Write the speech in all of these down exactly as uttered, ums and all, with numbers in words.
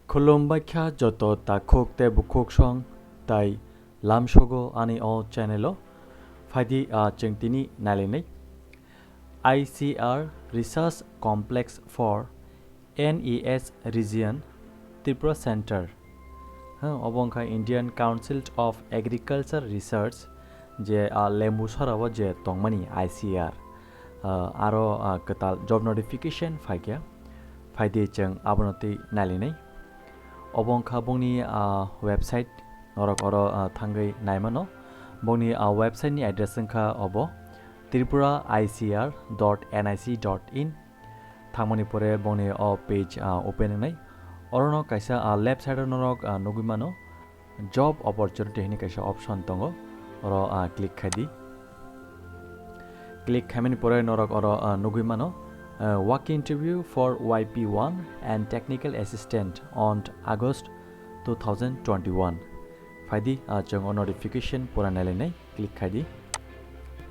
Khulumbai kha joto takhuk tei bukhuk song tai lamsogo ani o channel o. Phaidi, ah, chwng tini nailainai. I C R Research Complex for N E S Region, Tripura Center. Ha, obo wngkha Indian Council of Agriculture Research, je, ah, Lembusara o je tongmani I C R, ah, aro, ah, kwtal job notification phaikha. Phaidi chwng abono twi nailainai. Obo wngkha bongni, ah, website, norok oro, ah, thangwi naimano. Bongni, ah, website ni address wngkha obo tripura I C R dot N I C dot in. Thangmani pore bongni o page, ah, open wngnai. Orono kaisa, ah, left side o norok, ah, nugwi mano, job opportunity hwnwi kaisa option tongo. Oro, ah, click khai di. Click khaimani pore norok oro, ah, nugwi mano, ah, walk interview for Y P one and technical assistant on August two thousand twenty-one. Phaidi, ah, chwng o notification pura nailainai, click khai di.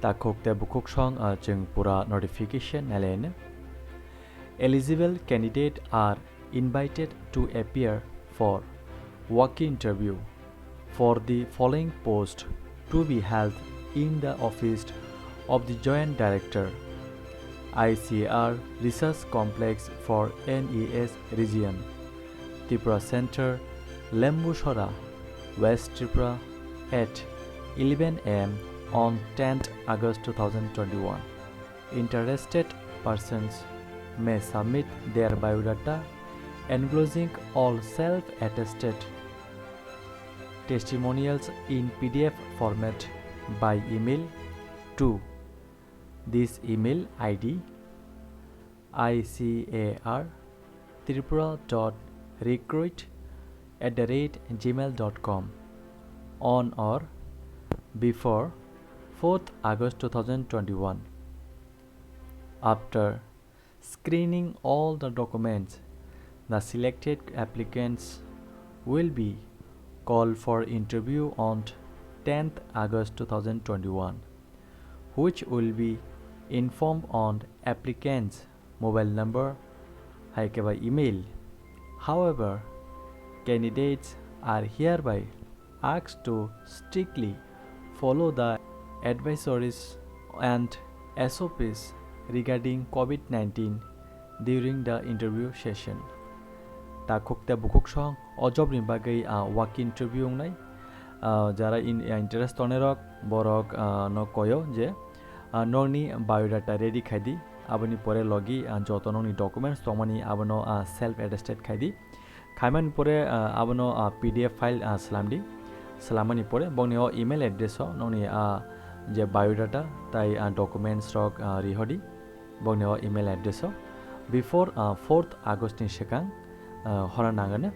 Takhuk tei bukhuk song, ah, chwng pura notification nailainai. Eligible candidate are invited to appear for walk-in interview for the following post to be held in the office of the Joint Director, I C R Research Complex for N E S Region, Tripura Center, Lembusora, West Tripura, at eleven A M on tenth August two thousand twenty-one. Interested persons may submit their biodata, enclosing all self-attested testimonials in P D F format by email to this email I D, I C A R tripura dot recruit at the rate gmail dot com, on or before fourth August two thousand twenty-one. After screening all the documents, the selected applicants will be called for interview on tenth August two thousand twenty-one, which will be informed on applicants' mobile number, hai khe bai email. However, candidates are hereby asked to strictly follow the advisories and S O Ps regarding COVID nineteen during the interview session. Takhuk tei bukhuk song o job ni bagwi, ah, walk interview wngnai. Ah, jara in, ah, interest tongnai rok, borok, ah, no koyo je, ah, nokni biodata ready khai di, aboni pore logi, ah, joto nokni documents tongmani abono, ah, self attested khai di. Khaimani pore, ah, abono, ah, P D F file, ah, slam di. Slamani pore bongni o email address o nokni, ah, je biodata tai, ah, documents rok, ah, rihodi. Bongni o email address o before, ah, fourth August ni swkang, ah, hora nangani.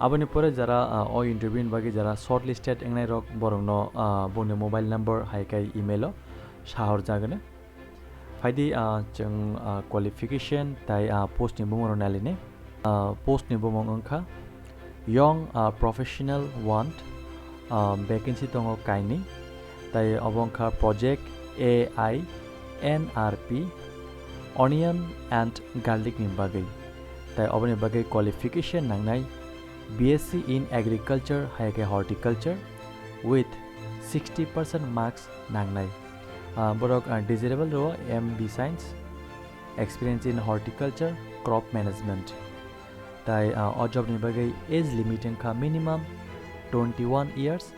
Aboni pore jara, ah, o interview ni bagwi jara shortlisted wngnai rok borokno, ah, bongni mobile number hai khe email o sahor jagani. Phaidi, ah, chwng, ah, qualification tai, ah, post ni bumung rok nailainai. Ah, post ni bumung wngkha young, ah, professional want, ah, vacancy tongo kainwi, tai obo wngkha project A I N R P, onion and garlic ni bagwi, tai oboni bagwi qualification nangnai B S C in agriculture hai khe horticulture with sixty percent marks nangnai. Ah, borok, ah, desirable rwo M B Science, experience in horticulture, crop management. Tai, ah, o job ni bagwi age limit wngkha minimum twenty-one years,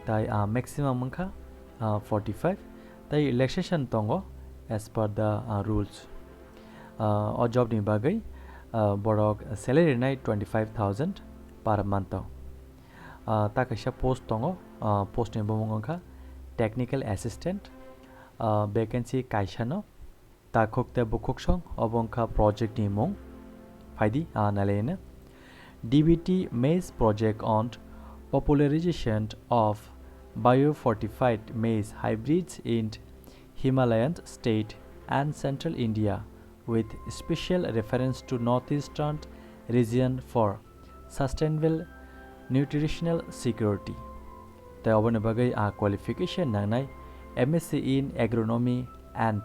tai, ah, maximum wngkha, ah, forty-five. Tai relaxation tongo as per the, ah, rules. Ah, o job ni bagwi, ah, borok salary nai twenty-five thousand per month o. Ah, ta kaisa post tongo, ah, post ni bumung wngkha technical assistant, ah, vacancy kaisa no. Takhuk tei bukhuk song, obo wngkha project ni mung. Phaidi, ah, nailaina. D B T maize project on popularization of biofortified maize hybrids in Himalayan state and central India, with special reference to northeastern region for sustainable nutritional security. Tai oboni bagwi a qualification nangnai M S C in agronomy and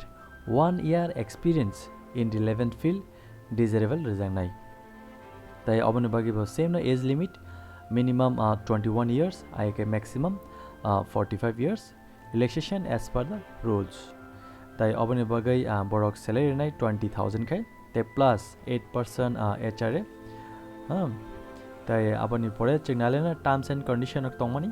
one year experience in relevant field desirable rwjaknai. Tai oboni bagwi bo same no, age limit minimum uh, twenty-one years, ayake maximum uh, forty-five years, relaxation as per the rules. Tai oboni bagwi uh, borok salary nai twenty thousand khai, te plus eight percent uh, H R A. Hmm. Tai aboni pore chwng nalena terms and condition ok tongmani.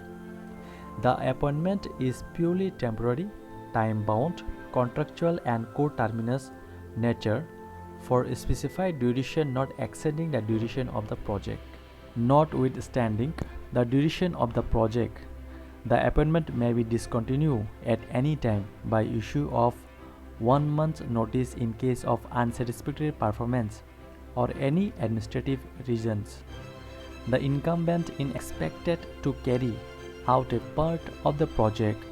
The appointment is purely temporary, time bound, contractual and co-terminous nature for a specified duration not exceeding the duration of the project. Notwithstanding the duration of the project, the appointment may be discontinued at any time by issue of one month's notice in case of unsatisfactory performance or any administrative reasons. The incumbent is expected to carry out a part of the project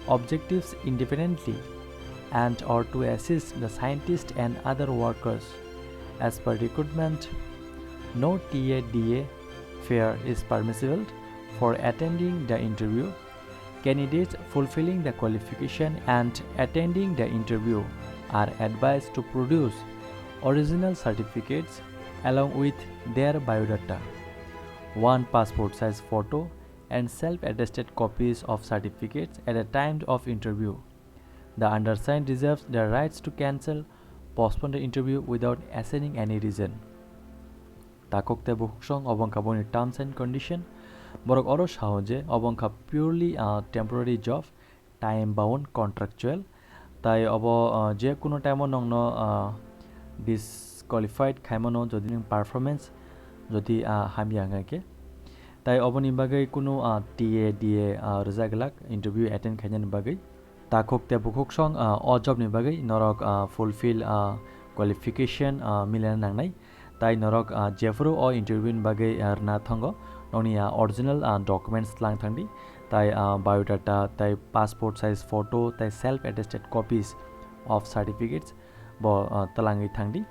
objectives independently and or to assist the scientists and other workers. As per recruitment, no T A D A fare is permissible for attending the interview. Candidates fulfilling the qualification and attending the interview are advised to produce original certificates along with their biodata, one passport size photo, and self-attested copies of certificates at the time of interview. The undersigned reserves the rights to cancel, postpone the interview without assigning any reason. Takhuk tei bukhuksong obo wngkha boni terms and condition. Borok oro sao je obo wngkha purely uh, temporary job, time bound, contractual. Tai obo uh, je kuno time o nongno uh, disqualified khaimano jodi nwng performance jodi uh, hamya wngkha khe. Tai oboni bagwi kuno uh, T A D A uh, rwjak glak interview attend khainani bagwi. Takhuk tei bukhuksong uh, o job ni bagwi norok uh, fulfill uh, qualification uh, milena nangnai. Tai norok uh, jephuru o interview ni bagwi uh, rwna thango, nokni uh, original uh, documents tlang thangdi. Tai uh, biodata, tai passport size photo, tai self attested copies of certificates bo uh, twlangwi thangdi.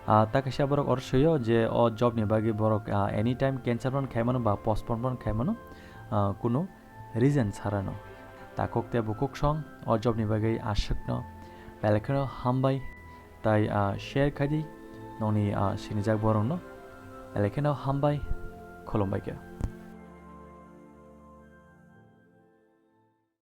Uh, ta kaisa borok oro soyo je o job ni bagwi borok uh, anytime cancel pon khaimano ba postpone pon khaimano uh, kunu reason sarano. Takhuk tei bukhuksong o job ni bagwi aswkno belai kheno hambai tai uh, share khaidi nokni uh, sinijak borokno belai kheno hambai khulumbai khe.